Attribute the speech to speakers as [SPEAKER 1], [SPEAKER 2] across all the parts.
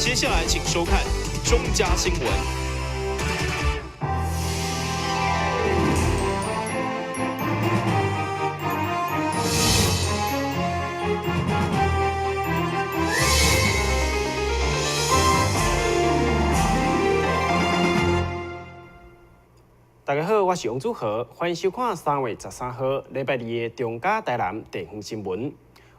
[SPEAKER 1] 接下來請收看中嘉新聞。
[SPEAKER 2] 大家好，我是王祖豪，歡迎收看3月13號禮拜二的中嘉台南地方新聞。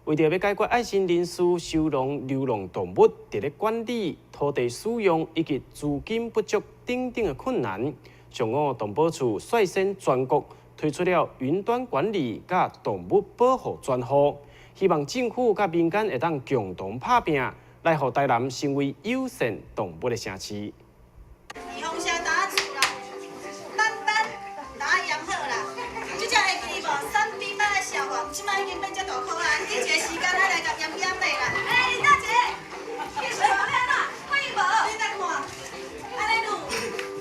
[SPEAKER 2] 為著欲解決愛心人士收容流浪動物佇咧管理、土地使用以及資金不足等等的困難，上午動保處率先全國推出了雲端管理佮動物保護專戶，希望政府佮民間會當共同拍拚，來予台南成為友善動物的城市。
[SPEAKER 3] 這擺已經變遮大箍啊！你一個時間來來共驗驗的啦。欸，林大姐，你是安怎？看伊無？你來看，按呢攄，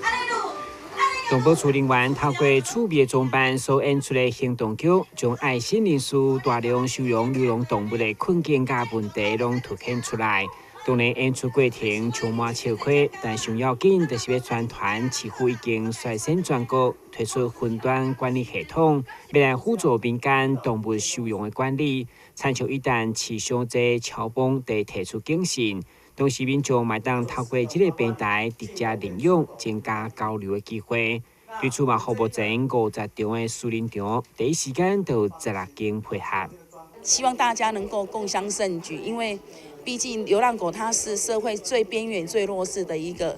[SPEAKER 3] 按呢攄。
[SPEAKER 4] 動保處人員透過趣味裝扮所演出的行動劇，將愛心人士大量收容流浪動物的困境佮問題攏凸顯出來。當然，演出過程充滿笑話，但上要緊就是欲宣傳，市府已經率先全國推出雲端管理系統，欲來輔助民間動物收容的管理。親像一旦飼傷濟超磅，得提出警訊，同時民眾嘛會當透過這个平台直接認養，增加交流的機會。對此嘛，服務前50場的私人場，第一時間就有16間配合。
[SPEAKER 5] 希望大家能夠共襄盛舉，因為畢竟流浪狗它是社會最邊緣、最弱勢的一個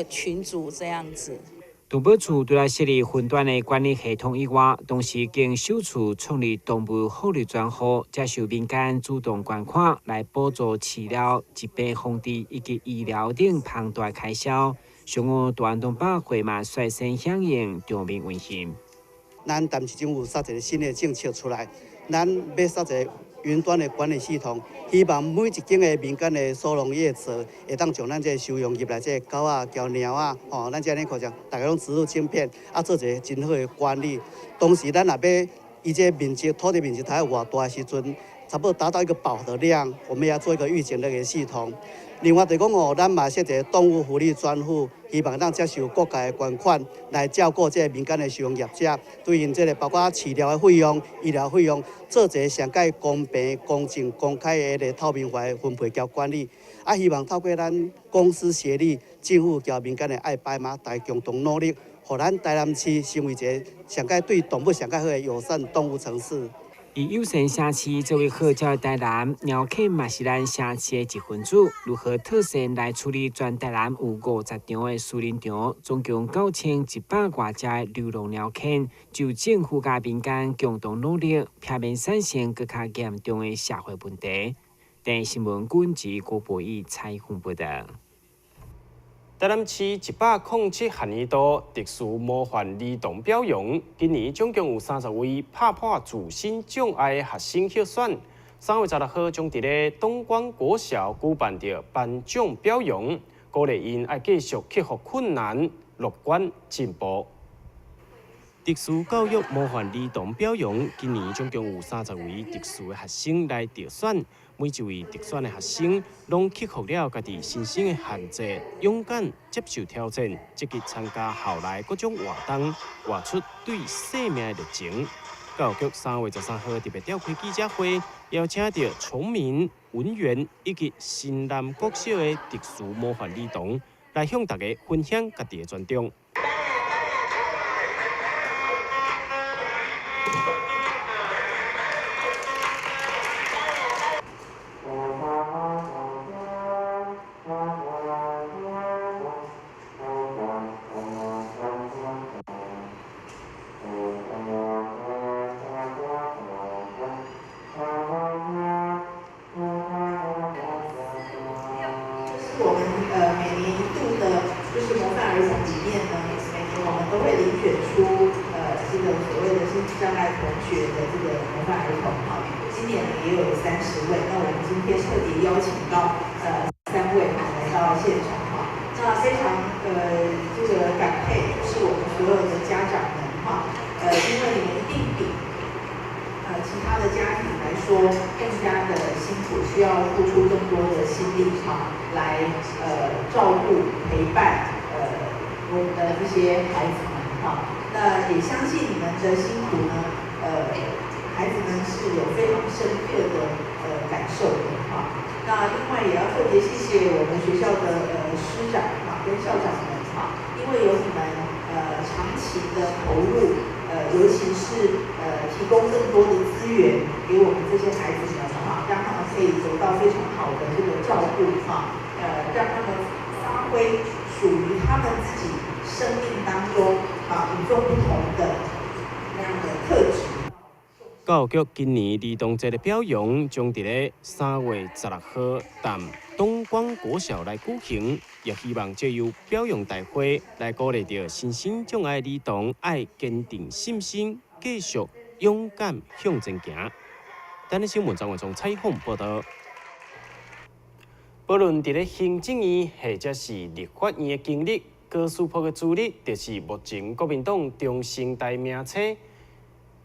[SPEAKER 5] 群組，這樣子。
[SPEAKER 4] 動保處除了設立雲端的管理系統以外，同時更首次創立動物福利專戶，接受民間主動捐款來補助飼料、疾病防治以及醫療等龐大開銷。上午大安動保會嘛率先響應，場面溫馨。
[SPEAKER 6] 咱台南市政府設一個新的政策出來，咱欲設一個雲端的管理系統，希望每一間的民間的收容業者會當將咱這个收容入來這个狗仔、交貓仔，吼，咱這呢看者，大家攏植入晶片，啊，做一個真好的管理。同時，咱若欲伊這面積土地面積太偌大的時陣，差不多達到一個飽和量，我們要做一個預警的個系統。另外就講哦，咱嘛設一個動物福利專戶，希望當接受各界的捐款來照顧這个民間的收容業者，對𪜶這个包括飼料的費用、醫療費用，做一個上蓋公平、公正、公開的一個透明化的分配佮管理。啊，希望透過咱公私協力，政府佮民間的愛爸媽，大家共同努力，予咱台南市成為一個上蓋對動物上蓋好的友善動物城市。
[SPEAKER 4] 以友善城市作為號召的台南，貓犬嘛是咱城市的一分子。如何妥善來處理全台南有50場的私人場，總共9100外隻的流浪貓犬，就政府佮民間共同努力，避免產生閣較嚴重的社會問題。電視新聞軍事郭博義採訪報導。
[SPEAKER 2] 台南市107學年度特殊模範兒童表揚，今年總共有30位拍破自身障礙的學生獲選。3月16號將佇咧東光國小舉辦著頒獎表揚，鼓勵𪜶愛繼續克服困難，樂觀進步。特殊教育模範兒童表揚，今年總共有30位特殊的學生來得選。每一位得選的學生，攏克服了家己身心的限制，勇敢接受挑戰，積極參加校內各種活動，活出對生命的熱情。教育局3月13號特別召開記者會，邀請著崇明、文園以及新南國小的特殊模範兒童，來向大家分享家己的專長。
[SPEAKER 7] 我們每年一度的，就是模範兒童裡面呢，每年我們都會遴選出這個所謂的身心障礙同學的這個模範兒童哈。今年呢也有30位，那我們今天特別邀請到3位來到現場哈。那非常這個感佩，就是我們所有的家長們哈，因為你們一定比其其他的家庭來說更加的辛苦，需要付出更多的心力哈，來照顧陪伴我們的這些孩子們哈。那也相信你們的辛苦呢，孩子們是有非常深刻的感受的哈。那另外也要特別謝謝我們學校的師長哈跟校長們哈，因為有你們長期的投入，尤其是提供更多的資源給我們這些孩子們哈，讓他們可以得到非常好的這個照顧哈，讓他們發揮屬於他們自己生命當中啊與眾不同的那樣的特質。
[SPEAKER 2] 教育局今年兒童節的表揚將佇咧3月16號佇東光國小來舉行，也希望藉由表揚大會來鼓勵著身心障礙兒童愛堅定信心，繼續勇敢向前行。台南新聞張偉忠採訪報導。無論佇咧行政院或者是立法院的經歷，高書甫的資歷就是目前國民黨中生代名星。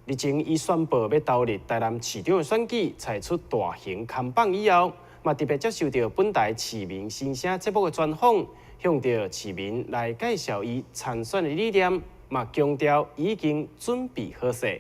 [SPEAKER 2] 日前，伊宣布欲投入台南市長的選舉，採取大型看板以後，嘛特別接受著本台市民心聲節目的專訪，向著市民來介紹伊參選的理念，嘛強調已經準備好勢。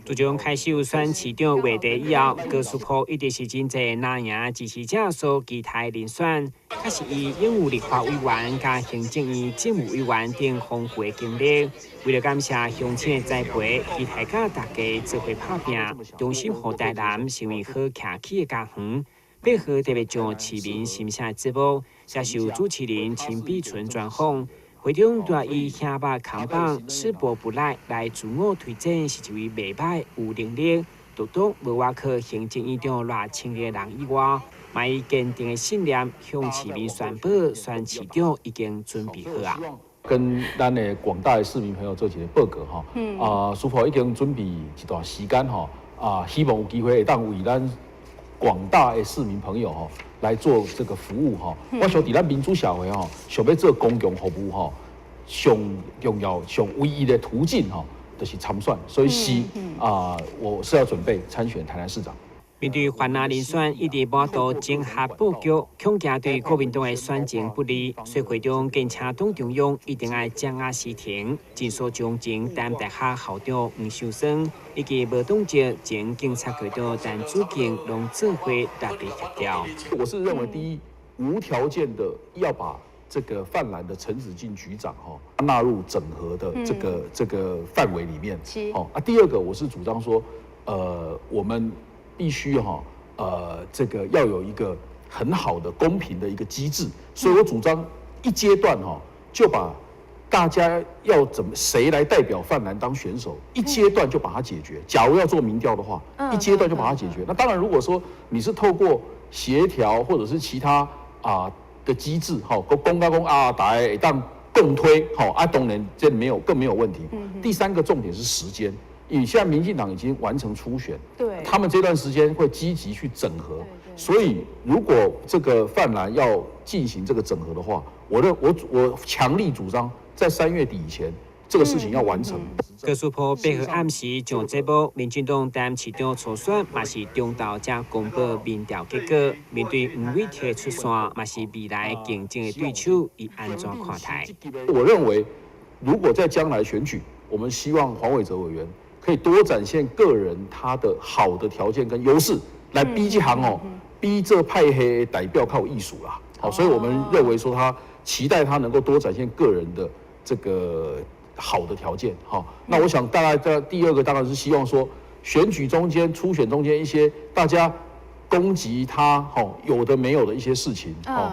[SPEAKER 4] 自從開始有選市長話題以後，高書甫一直是真濟藍營支持者所期待人選。確實，伊擁有立法委員佮行政院政務委員等豐富的經歷。為了感謝鄉親的栽培，期待佮大家做伙拍拚，重新予台南成為好徛起的家園。8號特別上市民心聲的節目，接受主持人陳碧純專訪。會中除伊兄爸扛棒，世博不賴來自我推薦，是一位袂䆀有能力、獨獨無倚靠行政院長賴清德人以外，嘛以堅定的信念向市民宣布，選市長已經準備好啊。
[SPEAKER 8] 跟咱的廣大的市民朋友做一個報告吼，啊，書甫已經準備一段時間吼，啊，希望有機會會當為咱廣大的市民朋友吼來做這個服務吼。我想佇咱民主社會吼，想欲做公共服務吼，上重要、上唯一的途徑吼，就是參選。所以是啊，我是要準備參選台南市長。
[SPEAKER 4] 面對泛藍人選一直無度整合布局，恐驚對國民黨的選情不利，所以會長堅持黨中央一定愛掌握時程，盡速將前台南大學校長黃秀生以及無黨籍前警察局長陳子敬攏做伙特別協調。
[SPEAKER 8] 我是認為，第一，無條件的要把這個泛藍的陳子敬局長哈納入整合的這個範圍裡面。哦啊，第二個我是主張說，我們必須哈，這個要有一個很好的公平的一個機制，所以我主張一階段哈就把大家要怎麼誰來代表泛藍當選手，一階段就把它解決。假如要做民調的話，一階段就把它解決。那當然，如果說你是透過協調或者是其他啊的機制，哈，公公公啊，大家會當共推，好啊，當然這沒有更沒有問題。第三個重點是時間。因為現在民進黨已經完成初選，他們這段時間會積極去整合，所以如果這個泛藍要進行這個整合的話，我認我我強力主張在3月底以前，這個事情要完成。
[SPEAKER 4] 高書甫8號暗時上節目，民進黨台南市長初選嘛是中晝才公布民調結果，面對黃偉哲出線，嘛是未來競爭的對手，伊按怎看待？
[SPEAKER 8] 我認為，如果在將來選舉，我們希望黃偉哲委員可以多展現個人他的好的條件跟優勢，來逼這行哦，逼這派系代表較有意思啦。好，所以我們認為說他期待他能夠多展現個人的這個好的條件。好，那我想大概在第二個當然是希望說，選舉中間、初選中間一些大家攻擊他，吼有的沒有的一些事情，哦，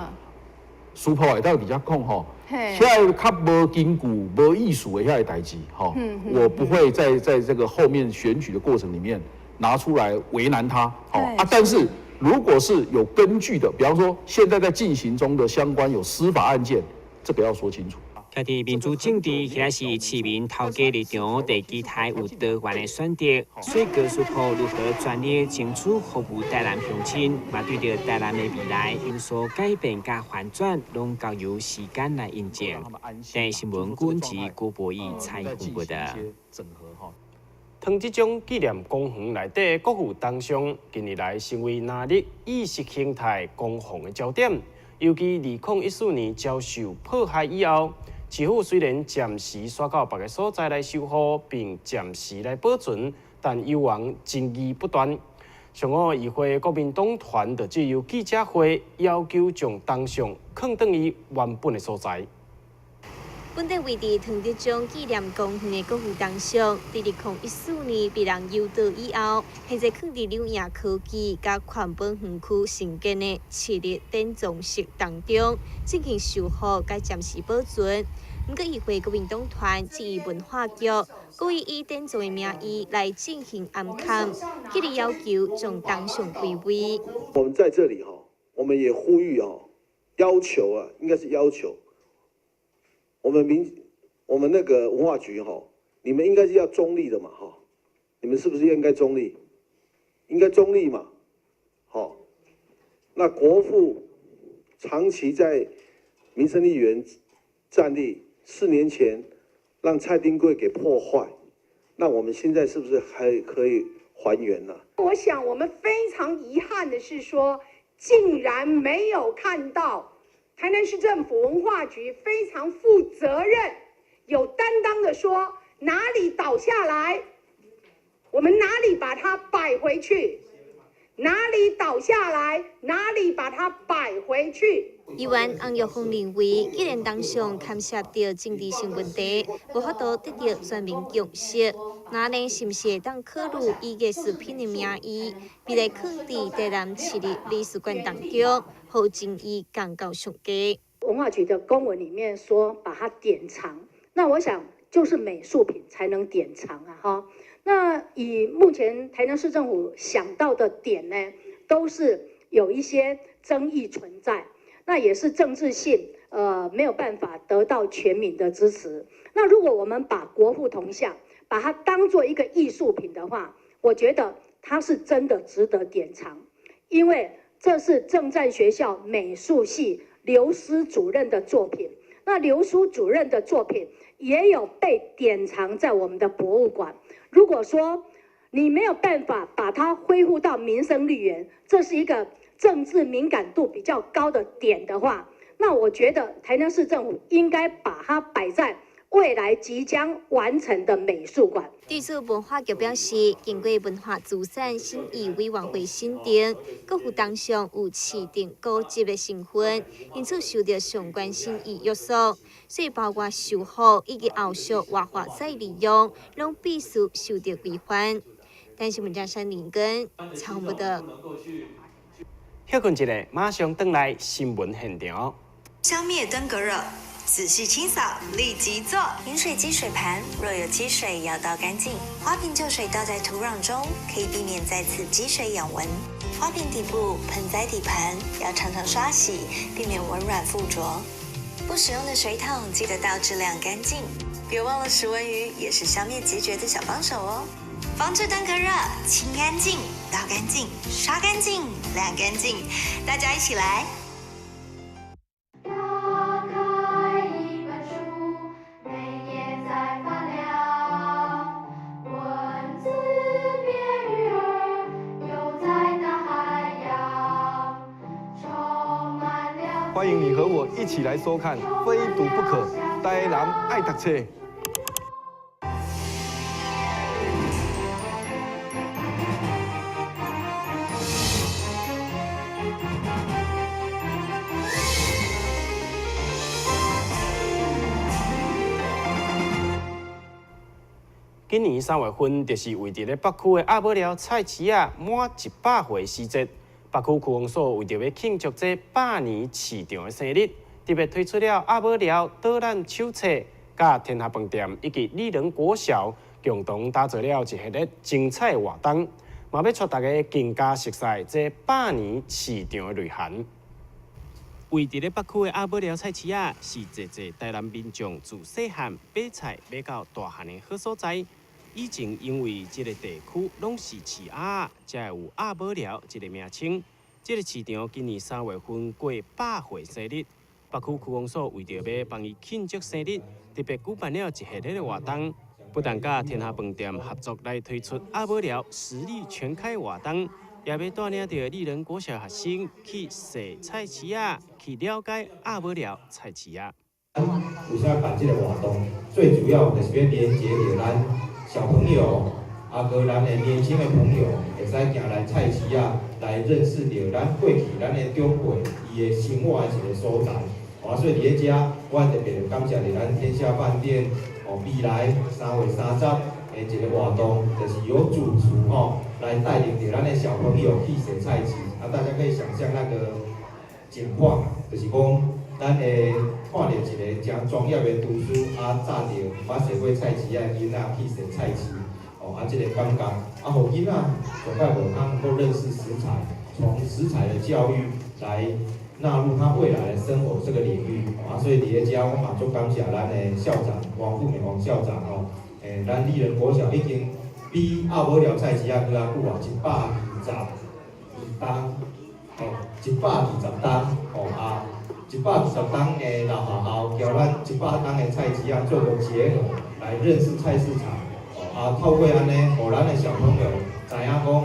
[SPEAKER 8] 書甫會當佇遮講吼，遐較無根據、無意思的遐个代誌，吼，我不會在這個後面選舉的過程裡面拿出來為難他，好啊。但是如果是有根據的，比方說現在在進行中的相關有司法案件，這個要說清楚。
[SPEAKER 4] 徛佇民主政治，彼是市民頭家立場，地期待有多元的選擇。所以高書甫如何全力爭取服務台南鄉親，嘛對著台南的未來有所改變佮翻轉，攏交由時間來印證。台視新聞郭文吉、郭博義採訪報導。
[SPEAKER 2] 唐德宗纪念公园内底国父铜像，近年来成为纳入意识形态攻防的焦点。尤其2014年遭受迫害以后，市府虽然暂时徙到别个所在来修复，并暂时来保存，但犹原争议不断。上午议会国民党团就藉由记者会要求将铜像囥转伊原本的所在。
[SPEAKER 9] 本地位伫唐德宗纪念公园的国父铜像，伫2014年被人诱盗以后，现在囥伫柳营科技佮环保园区新建的市立典藏室当中进行修复佮暂时保存。毋过，议会国民党团质疑文化局故意以典藏的名义来进行暗崁，极力要求将铜像归位。
[SPEAKER 10] 我们在这里哈，我们也呼吁哦，要求啊，应该是要求。我们那个文化局哈，你们应该是要中立的嘛哈，你们是不是应该中立？应该中立嘛，好。那国父长期在民生绿园站立，4年前让蔡丁贵给破坏，那我们现在是不是还可以还原呢？
[SPEAKER 11] 我想我们非常遗憾的是说，竟然没有看到台南市政府文化局非常负责任、有担当的说，哪里倒下来，我们哪里把它摆回去；哪里倒下来，哪里把它摆回去。
[SPEAKER 9] 议员洪玉凤认为，既然铜像牵涉到政治性问题，无法度得到全民共识，那呢是毋是会当考虑以艺术品的名义，未来囥伫台南市立美术馆当中，予争议降到上低。
[SPEAKER 12] 文化局的公文里面说把它典藏，那我想就是美术品才能典藏啊，哈。那以目前台南市政府想到的点呢，都是有一些争议存在。那也是政治性，没有办法得到全民的支持。那如果我们把国父铜像把它当做一个艺术品的话，我觉得它是真的值得典藏，因为这是政战学校美术系刘思主任的作品。那刘思主任的作品也有被典藏在我们的博物馆。如果说你没有办法把它恢复到民生绿园，这是一个政治敏感度比较高的点的话，那我觉得台南市政府应该把它摆在未来即将完成的美术馆。
[SPEAKER 9] 对此，文化局表示，经过文化资产审议委员会审定，国父铜像有市定古迹的成分，因此受到相关审议约束，所以包括修复以及后续活化再利用，拢必须受到规范。但是，文章山林根差不多。
[SPEAKER 2] 歇睏一下，马上转来新闻现场。
[SPEAKER 13] 消灭登革热，仔细清扫，立即做。饮水机水盘若有积水，要倒干净。花瓶旧水倒在土壤中，可以避免再次积水养蚊。花瓶底部、盆栽底盘要常常刷洗，避免蚊卵附着。不使用的水桶记得倒置晾干净。别忘了食蚊鱼也是消灭孑孓的小帮手哦。防治登革热，清干净，倒干净，刷干净，晾干净，大家一起来。
[SPEAKER 14] 打开一本书，每页在发亮，文字变鱼儿，游在大海洋，充满了。
[SPEAKER 15] 欢迎你和我一起来收看《非读不可》，台南爱读册。
[SPEAKER 2] 今年3月份，就是位伫咧北区的鸭母寮菜市仔满100岁时节。北区区公所为著欲庆祝这100年市场的生日，特别推出了鸭母寮导览手册，佮天下饭店以及里仁国小共同打造了一系列精彩活动，嘛欲带大家更加熟悉这100年市场的内涵。位伫咧北区的鸭母寮菜市仔，是济济台南民众自细汉买菜买到大汉的好所在。以前因为这个地区拢是饲鸭，才会有鸭母寮这个名称。这个市场今年3月份过100岁生日，北区区公所为著欲帮伊庆祝生日，特别举办了一系列的活动。不但佮天下飯店合作來推出鴨母寮食力全開活動，也欲帶領著立人國小學生去踅菜市仔，去了解鴨母寮菜市仔。
[SPEAKER 16] 為啥辦這個活動？最主要就是欲連結著咱小朋友，啊，閣咱的年輕的朋友，會使行來菜市仔來認識著咱過去咱的長輩伊的生活的一个所在。啊，所以佇咧遮，我特別感謝著咱天下飯店哦，未來3月30的一個活動，就是由主廚吼來帶領著咱的小朋友去踅菜市。啊，大家可以想象那個景況，就是講咱會看著一个誠專業的廚師，啊，紮著毋捌踅過菜市仔的囡仔去踅菜市，哦，啊，這个感覺，啊，予囡仔上蓋無通能夠認識食材，從食材的教育來納入他未來的生活這個領域，啊，所以佇咧遮我嘛足感謝咱的校長王富美王校長吼，咱立人國小已經比鴨母寮菜市仔閣較久啊，122冬，吼，120冬，吼啊，120冬的老學校，共咱100冬的菜市仔做個結合，來認識菜市場，啊，透過按呢，予咱的小朋友知影講，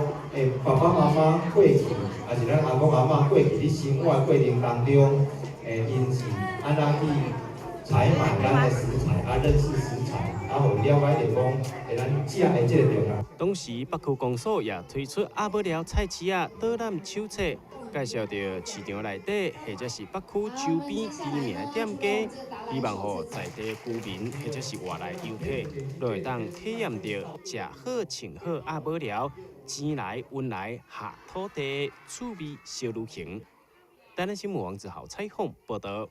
[SPEAKER 16] 爸爸媽媽過去，抑是咱阿公阿嬤過去佇生活過程當中，𪜶是按怎去採買咱的食材，啊，認識食材，啊，予了解著講，咱食的這個重要。
[SPEAKER 2] 同時，北區公所也推出鴨母寮菜市仔導覽手冊，介紹著市場內底或者是北區周邊知名的店家，希望予在地居民或者是外來遊客，攏會當體驗著食好穿好鴨母寮，錢來運來下土地趣味小旅行。台南新聞王子豪採訪報導。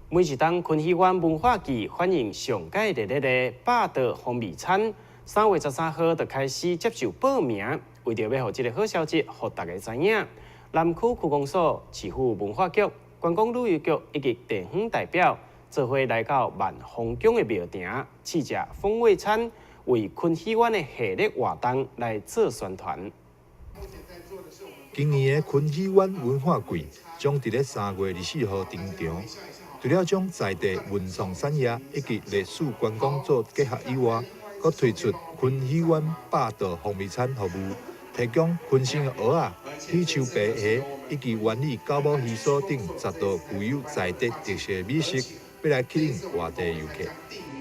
[SPEAKER 2] 每一冬昆喜灣文化季歡迎上蓋熱烈的百道風味餐，3月13號就開始接受報名，為著欲予這个好消息，予大家知影。南區區公所、市府文化局、觀光旅遊局以及地方代表，做伙來到萬豐宮的廟埕試食風味餐，為昆喜灣的系列活動來做宣傳。
[SPEAKER 17] 今年的昆喜灣文化季將佇咧3月24號登場。除了將在地文創產業以及歷史觀光做結合以外，閣推出昆喜灣百道風味餐服務，提供昆生的蚵仔、喜秋白蝦以及原里九母魚酥等10道具有在地特色的美食，欲來吸引外地遊客。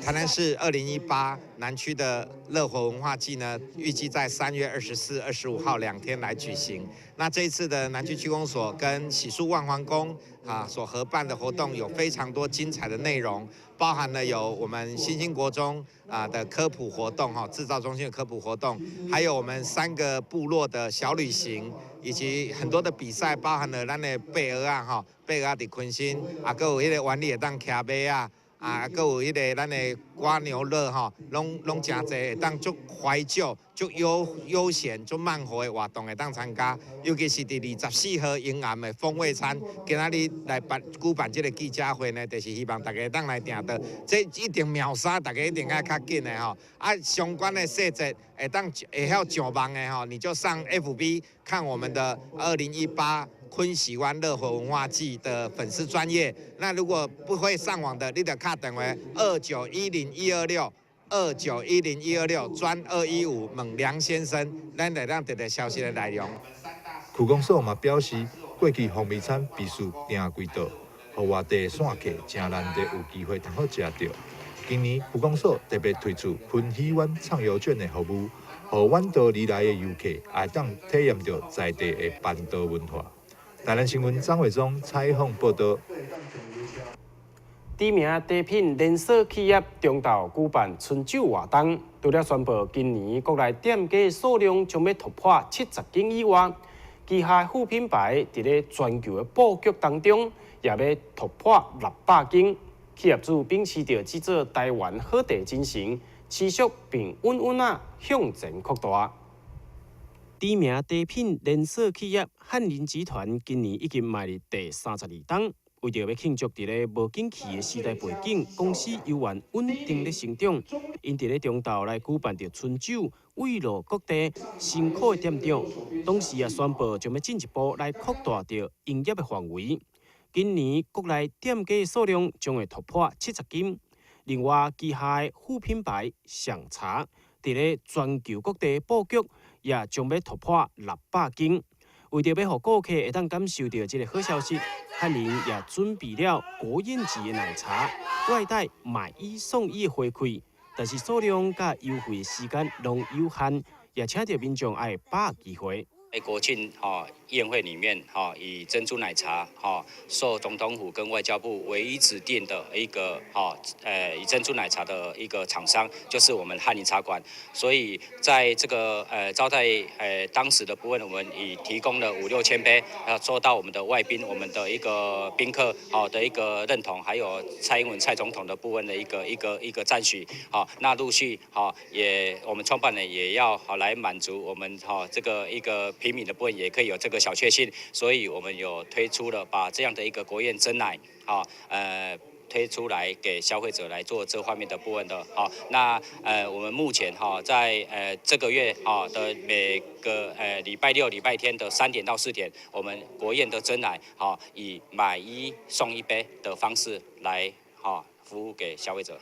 [SPEAKER 18] 台南市2018南區的樂活文化季呢，預計在3月24、25號2天來舉行。那這一次的南區區公所跟喜樹萬皇宮啊所合辦的活動，有非常多精彩的內容，包含了有我們新興國中啊的科普活動，哈，製造中心的科普活動，還有我們三個部落的小旅行，以及很多的比賽，包含了咱的爬蚵仔，哈，爬蚵仔佇昆生，啊，閣有彼个苑裡會當騎馬仔。啊，閣有彼个咱的蝸牛樂吼，攏攏誠濟，會當足懷舊、足悠悠閒、足慢活的活動會當參加。尤其是佇24號迎暗的風味餐，今仔日來辦舉辦這个記者會呢，就是希望大家會當來訂到，這一定秒殺，大家一定愛較緊的吼。啊，相關的細節會當會曉上網的吼，你就上 FB 看我們的2018。昆喜灣樂活文化季的粉絲專頁，那如果不會上網的，你就敲電話2910126 2910126專215問梁先生，咱來當得到消息的內容。
[SPEAKER 17] 區公所嘛表示，過去風味餐必須訂幾桌，予外地散客誠難得有機會通好食著。今年區公所特別推出昆喜灣暢遊券的服務，予遠道而來的遊客也會當體驗著在地的辦桌文化。台南新聞張偉忠採訪報導。
[SPEAKER 2] 知名茶品連鎖企業中豆舉辦春酒活動，除了宣布今年國內店家數量將欲突破70間以外，旗下副品牌佇咧全球的布局當中，也欲突破600間。企業主秉持著製造台灣好茶精神，持續並穩穩仔向前擴大。知名茶品連鎖企業翰林集團今年已經邁入第32冬，為著欲慶祝佇咧無景氣的時代背景，公司猶原穩定咧成長，𪜶佇咧中豆來舉辦著春酒，慰勞各地辛苦的店長，同時也宣布將欲進一步來擴大著營業的範圍。今年國內店家數量將會突破70間，另外，旗下的副品牌上茶，佇咧全球各地布局，也將欲突破600間。為著欲予顧客會當感受著這个好消息，翰林也準備了國宴級的奶茶，外帶買一送一的回饋，但是數量佮優惠的時間攏有限，也請著民眾愛把握機會。
[SPEAKER 19] 在國慶宴會裡面以珍珠奶茶受總統府跟外交部唯一指定的一個以珍珠奶茶的一個廠商，就是我們翰林茶館。所以在這個招待當時的部分，我們已提供了五六千杯，受到我們的外賓、我們的一個賓客的一個認同，還有蔡英文蔡總統的部分的一個讚許。好，那陸續也我們創辦人也要好來滿足我們這個一個平民的部分也可以有這個小確幸，所以我們有推出了把這樣的一個國宴珍奶，推出來給消費者來做這方面的部分的，好，那我們目前在這個月的每個禮拜六、禮拜天的3點到4點，我們國宴的珍奶，以買一送一杯的方式來服務給消費者。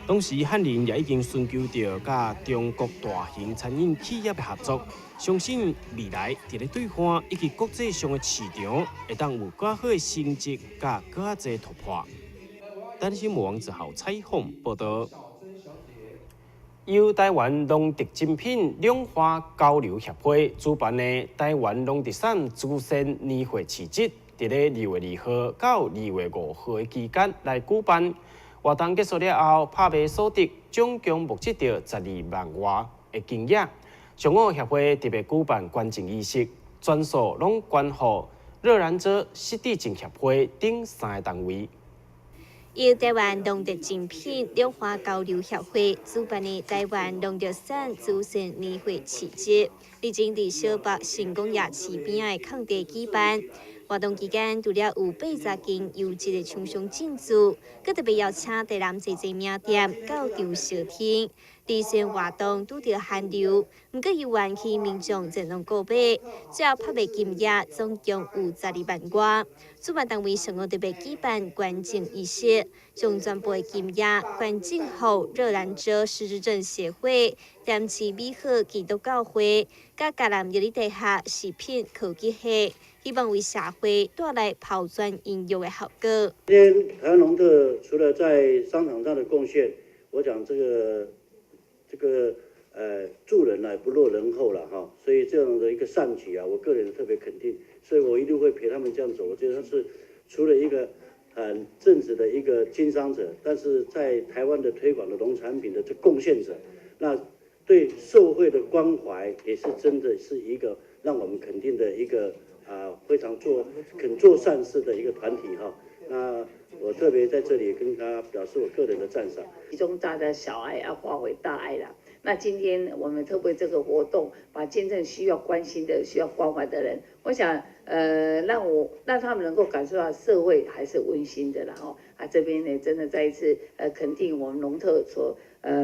[SPEAKER 2] 同時，翰林也已經尋求著佮中國大型餐飲企業的合作，相信未來佇咧對岸以及國際上的市場，會當有較好的成績，佮閣較濟突破。台視新聞王子豪採訪報導。由台灣農特精品兩岸交流協會主辦的台灣農特產慈善年會市集，佇咧2月2號到2月5號的期間來舉辦。活動結束了後，拍賣所得總共募集著12萬外的金額。上午協會特別舉辦捐贈儀式，全數攏捐予熱蘭遮失智症協會等三個單位。
[SPEAKER 9] 由台灣農特精品兩岸交流協會主辦的台灣農特產慈善年會市集，日前佇小北成功夜市邊仔的空地舉辦。活動期間，除了有80間優質的廠商進駐，閣特別邀請台南濟濟名店到場相挺。慈善活動拄著寒流，毋過猶原去民眾前往購買，最後拍賣金額總共有12萬外。主辦單位上午特別舉辦捐贈儀式，將全部的金額捐贈予熱蘭遮失智症協會、台南市美好基督教會、佮嘉南藥理大學食品科技系，希望為社會帶來拋磚引玉的效果。
[SPEAKER 20] 今天台灣農特除了在商場上的貢獻，我講這個助人呢不落人後了哈，所以這樣的一個善舉啊，我個人特別肯定，所以我一定會陪他們這樣走。我覺得他是除了一個很正直的一個經商者，但是在台灣的推廣的農產品的這貢獻者，那對社會的關懷也是真的是一個讓我們肯定的一個非常肯做善事的一個團體哈。那我特別在這裡跟他表示我個人的讚賞。
[SPEAKER 21] 其中大家小愛要化為大愛啦。那今天我們特別這個活動，把真正需要關心的、需要關懷的人，我想，讓他們能夠感受到社會還是溫馨的，然後啊，這邊呢，真的再一次肯定我們農特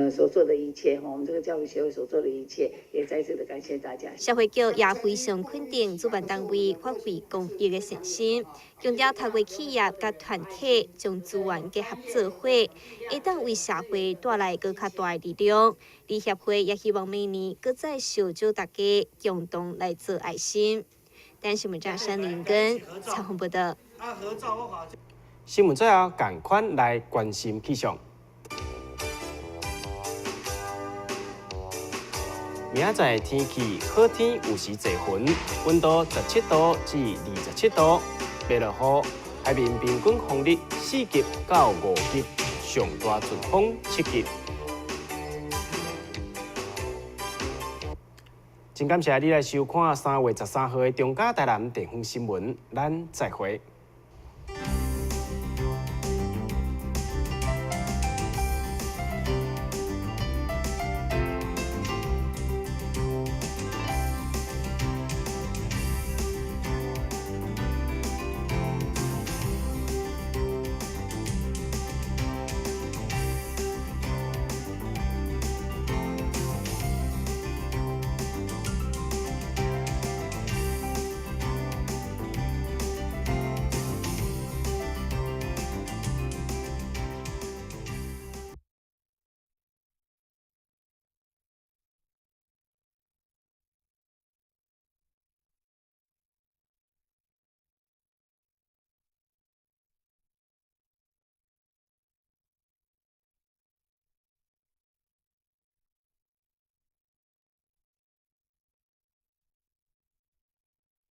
[SPEAKER 21] 所做的一切，我們這個教育協會所做的一切，也再次的感謝大家。
[SPEAKER 9] 社會局也非常肯定主辦單位發揮公益的善心，強調透過企業佮團體將資源結合做伙，會當為社會帶來閣較大的力量。而協會也希望明年閣再號召大家共同來做愛心。台視新聞張山林跟蔡宏報導。
[SPEAKER 2] 新聞最後，仝款來關心氣象。明仔載天氣好天，有時濟雲，溫度17度至27度，袂落雨。海面平均風力4級到5級，上大陣風7級。真感謝你來收看3月13號的中嘉台南地方新聞，咱再會。